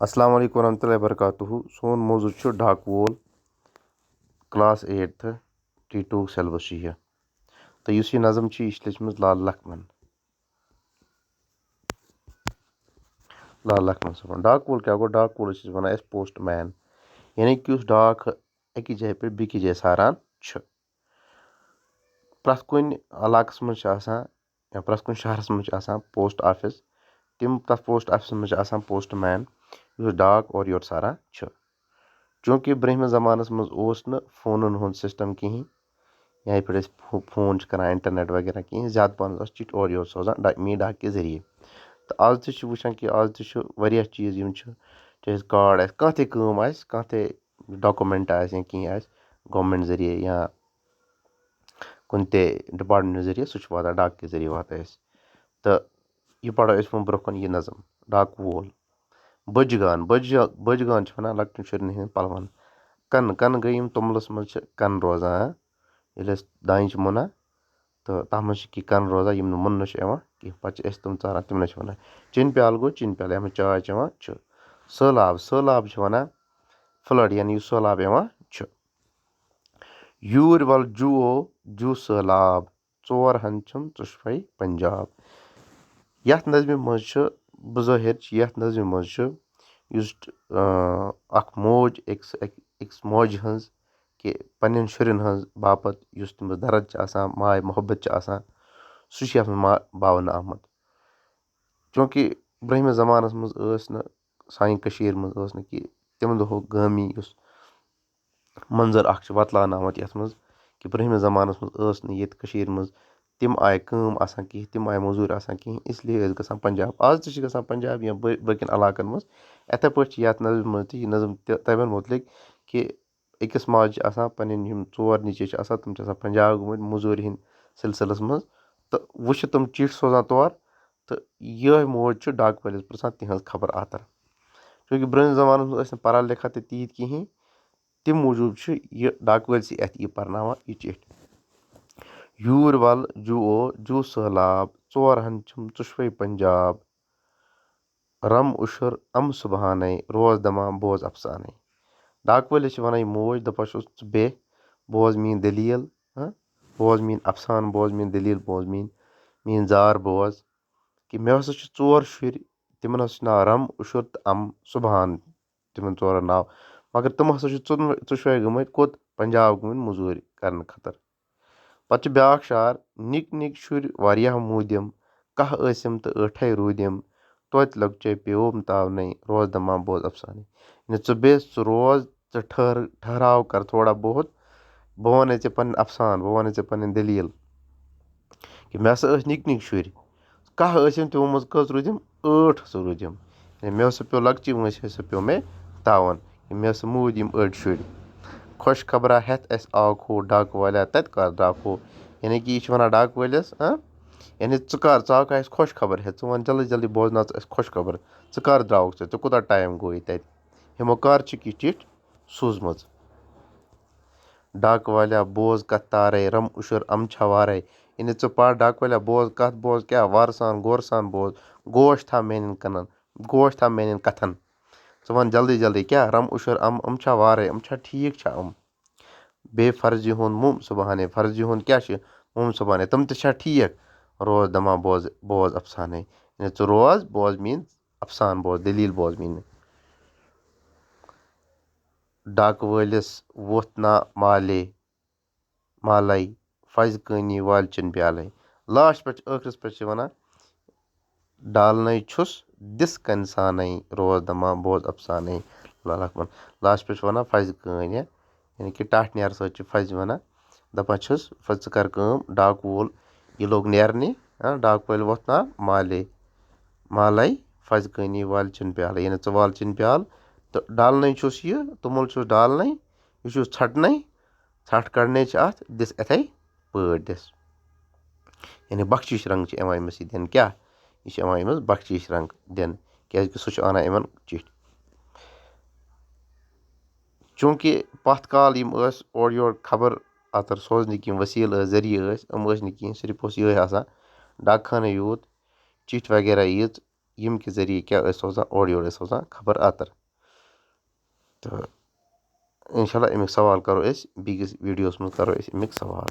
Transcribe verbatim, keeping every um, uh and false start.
السلام علیکم ورحمۃ اللہ وبرکاتہ۔ سون موضوع چھُ ڈاک وول، class eighth, T two syllabus چھُ یہِ۔ تہٕ یُس یہِ نظم چھِ، یہِ چھِ لیٚچھمٕژ لال لکھمن۔ لال لکھمن صٲبن۔ ڈاک وول کیٛاہ گوٚو؟ ڈاک وولس چھِ وَنان أسۍ پوسٹ مین، یعنی کہِ یُس ڈاک أکِس جایہِ پٮ۪ٹھ بیٚکِس جایہِ ساران چھُ۔ پرٛٮ۪تھ کُنہِ علاقس منٛز چھِ آسان یا پرٛٮ۪تھ کُنہِ شہرس منٛز چھِ آسان پوسٹ آفِس۔ تِم، تَتھ پوسٹ آفِسس منٛز چھِ آسان پوسٹ مین، یُس ڈاک اورٕ یورٕ ساران چھُ۔ چوٗنٛکہِ برٛونٛہمِس زمانس منٛز اوس نہٕ فونن ہُنٛد سسٹم کِہینۍ، یا یِتھ پٲٹھۍ أسۍ فو-، فون چھِ کران، انٹرنیٹ وغیرہ کِہینۍ، زیادٕ پہن ٲس چِٹھۍ اورٕ یورٕ سوزان ڈا-، میٖڈیا کہِ ذٔریعہٕ۔ تہٕ آز تہِ چھِ وٕچھان کہِ آز تہِ چھُ واریاہ چیٖز یِم چھِ، چاہے سُہ کارڈ آسہِ، کانٛہہ تہِ کٲم آسہِ، کانٛہہ تہِ ڈاکومینٹ آسہِ یا کینٛہہ آسہِ، گورمینٹ ذٔریعہٕ یا کُنہِ تہِ ڈپارٹمنٹ ذٔریعہٕ، سُہ چھُ واتان، ڈاک کہِ ذٔریعہٕ واتان اَسہِ۔ تہٕ یہِ پَرو أسۍ وۄنۍ برٛونٛہہ کُن یہِ نظم، ڈاکہٕ وول۔ بٔجہِ گان، بٔجہِ، بٔجہِ گان چھِ وَنان لۄکٹٮ۪ن شُرٮ۪ن ہٕنٛدٮ۪ن پَلوَن۔ کَنہٕ، کَنہٕ گٔے یِم توٚملَس منٛز چھِ کَنہٕ روزان، ہاں؟ ییٚلہِ أسۍ دانہِ چھِ مُنان، تہٕ تَتھ منٛز چھِ کینٛہہ کَنہٕ روزان، یِم نہٕ مُننہٕ چھِ یِوان کینٛہہ، پَتہٕ چھِ أسۍ تِم ژاران، تِمنٕے چھِ وَنان چِنہٕ پیالہٕ۔ گوٚو چِنہٕ پیالہٕ، یَتھ منٛز چاے چھِ یِوان، چھُ۔ سٔہلاب، سٔہلاب چھِ وَنان فٕلڈ، یعنی یُس سٔہلاب یِوان چھُ۔ یوٗرۍ وَل جُو او جُو سٔہلاب، ژور ہن چھِم ژُشوَے پنجاب۔ یَتھ نظمہِ منٛز چھُ، بظٲہِر چھِ یَتھ نظمہِ منٛز چھُ، یُس، آ، اکھ موج أکِس، أکِس ماجہِ ہٕنٛز کہِ پننٮ۪ن شُرٮ۪ن ہٕنٛز باپتھ یُس تٔمِس درد چھِ آسان، ماے محبت چھِ آسان، سُہ چھُ یَتھ منٛز ما-، باونہٕ آمُت۔ چوٗنٛکہِ برٛونٛہمِس زمانس منٛز ٲس نہٕ، سانہِ کٔشیٖرِ منٛز ٲس نہٕ کہِ تَمہِ دۄہُک گٲمی یُس منظر اکھ چھُ وۄتلاونہٕ آمُت یَتھ منٛز کہِ برٛونٛہمِس زمانَس منٛز ٲس نہٕ ییٚتہِ کٔشیٖرِ منٛز تِم آیہِ کٲم آسان کِہیٖنۍ، تِم آیہِ موٚزوٗرۍ آسان کِہیٖنۍ، اس لیے ٲسۍ گژھان پنجاب۔ آز تہِ چھِ گژھان پنجاب یا بٲ-، باقین علاقن منٛز۔ یِتھے پٲٹھۍ چھِ یَتھ نظمہِ منٛز تہِ یہِ نظم تہِ تَمہِ مُتعلِق کہِ أکِس ماجہِ چھِ آسان پنٕنۍ یِم ژور نیٚچوٗ چھِ آسان، تِم چھِ آسان پنجاب گٔمٕتۍ موٚزوٗرۍ ہِنٛدۍ سلسلس منٛز، تہٕ وۄنۍ چھِ تِم چِٹھۍ سوزان تور، تہٕ یِہوٚے موج چھِ ڈاکہٕ وٲلِس پرٛژھان تِہنٛز خبر اتر۔ چوٗنٛکہِ برٛونٛہمِس زمانس منٛز ٲسۍ نہٕ پران لیکھان تہِ تیٖتۍ کِہیٖنۍ، تَمہِ موٗجوٗب چھُ یہِ ڈاکہٕ وٲلۍ سٕے اَتھِ یہِ پَرناوان یہِ چِٹھۍ۔ یوٗرۍ وَل جُو او جُو سٔہلاب، ژور ہَن چھِم ژُشوَے پنجاب۔ رَم اُشُر اَم سُبحانَے، روز دَما بوز اَفسانَے۔ ڈاکہٕ وٲلِس چھِ وَنان یہِ موج، دَپان چھُس، "ژٕ بیٚہہ، بوز میٛٲنۍ دٔلیٖل، ہہ؟ بوز میٛٲنۍ اَفسانہٕ، بوز میٛٲنۍ دٔلیٖل، بوز میٛٲنۍ، میٛٲنۍ زار بوز، کہِ مےٚ ہسا چھِ ژور شُرۍ، تِمَن ہسا چھُ ناو رَم، اُشُر تہٕ اَم سُبحان۔" تِمن ژورن ناو۔ مگر تِم ہسا چھِ ژۄن-، ژۄشوے گٔمٕتۍ کوٚت؟ پنجاب گٔمٕتۍ موٚزوٗرۍ کرنہٕ خٲطرٕ۔ پتہٕ چھُ بیٛاکھ شعر، نِکۍ نِکۍ شُرۍ واریاہ موٗدِم، کاہ ٲسِم تہٕ ٲٹھے روٗدِم، توتہِ لۄکچے پیوم تاونَے، روز دَما بوز اَفسانَے۔ یعنی ژٕ بیٚہہ، ژٕ روز، ژٕ ٹھٔہر-، ٹھٔہراو کر تھوڑا بہت، بہٕ وَنَے ژےٚ پنٕنۍ اَفسانہٕ، بہٕ وَنَے ژےٚ پنٕنۍ دٔلیٖل۔ کہِ مےٚ ہسا ٲسۍ نِکۍ نِکۍ شُرۍ، کاہ ٲسِم، تِمو منٛز کٔژ روٗدِم؟ ٲٹھ ہسا روٗدِم۔ یعنی مےٚ ہسا پیوٚو لۄکچہِ وٲنٛسہِ ہسا پیوٚو مےٚ تاوَن۔ یعنی مےٚ ہسا موٗدۍ یِم أڑۍ شُرۍ۔ خۄش خبرا ہٮ۪تھ اَسہِ آوکھ ہو ڈاکہٕ والیا، تَتہِ کر درٛاکھ ہو؟ یعنی کہِ یہِ چھِ وَنان ڈاکہٕ وٲلِس، ہاں؟ یعنی ژٕ کر، ژٕ آوکھ اَسہِ خۄش خبر ہٮ۪تھ، ژٕ وَن جلدی جلدی بوزناو ژٕ اَسہِ خۄش خبر۔ ژٕ کر درٛاوُکھ ژٕ، ژےٚ کوٗتاہ ٹایم گوٚوُے تَتہِ؟ ہُمو کر چھِکھ یہِ چِٹھۍ سوٗزمٕژ؟ ڈاکہٕ والیا بوز کتھ تارے، رم اُشُر ام چھا وارے۔ یعنی ژٕ پَر ڈاکہٕ والیا، بوز کتھ، بوز کیٛاہ، وارٕ سان، غورٕ سان بوز، گوش تھاو میٛانٮ۪ن کَنن، گوش تھاو میٛانٮ۪ن کَتھن۔ ژٕ وَن جلدی جلدی کیٛاہ، رم اُشُر ام، ام چھا وارے، ام چھا ٹھیٖک چھا ام؟ بیٚیہِ فرضی ہُنٛد مُم صُبحانے، فرضی ہُنٛد کیٛاہ چھُ؟ مُم صُبحانے، تِم تہِ چھا ٹھیٖک؟ روز دَما بوز، بوز اَفسانے۔ یعنی ژٕ روز، بوز میٛٲنۍ اَفسان بوز، دٔلیٖل بوز میٛٲنۍ۔ ڈاکہٕ وٲلِس ووٚتھ نا مالے، مالَے، فَزِ کٲنی والچِن پیالَے۔ لاسٹ پٮ۪ٹھ چھِ، ٲخرَس پٮ۪ٹھ چھِ وَنان، ڈالنَے چھُس دِس کَنہِ سانَے، روز دَما بوز اَفسانَے۔ اللہ اکبر۔ لاسٹ پٮ۪ٹھ چھِ وَنان فَزِ کٲنۍ، یعنی کہِ ٹاٹھ نیرٕ سۭتۍ چھِ فَزِ وَنان، دَپان چھِس، "فَزِ ژٕ کَر کٲم، ڈاکہٕ وول یہِ لوٚگ نیرنہِ، ہاں، ڈاکہٕ وٲلۍ ووٚتھ نا مالے، مالَے، فَزِ کٲنی والچِن پیالَے"، یعنی ژٕ والچِن پیالہٕ، تہٕ ڈالنَے چھُس یہِ، توٚمُل چھُس ڈالنَے، یہِ چھُس ژھٹنَے، ژھٹھ کڑنَے چھِ اَتھ، دِس اِتھَے پٲٹھۍ دِس۔ یعنی بخشش رنگ چھِ یِوان أمِس یہِ دِنہٕ۔ کیٛاہ؟ یہِ چھِ یِوان أمِس بخشش رنگ دِنہٕ، کیٛازِ کہِ سُہ چھُ اَنان یِمن چِٹھۍ۔ چوٗنٛکہِ پتھ کال یِم ٲسۍ اورٕ یورٕ خبر اتر سوزنٕکۍ یِم وسیٖلہٕ ٲسۍ، ذٔریعہٕ ٲسۍ، یِم ٲسۍ نہٕ کِہیٖنۍ، صرف اوس یِہوٚے آسان ڈاک خانَے یوت، چِٹھۍ وغیرہ ییٖژ۔ ییٚمہِ کہِ ذٔریعہٕ کیٛاہ ٲسۍ سوزان، اورٕ یورٕ ٲسۍ سوزان خبر اتر۔ تہٕ انشاءاللہ اَمیُک سوال کرو أسۍ بیٚکِس ویٖڈیوَس منٛز، کرو أسۍ اَمیُک سوال۔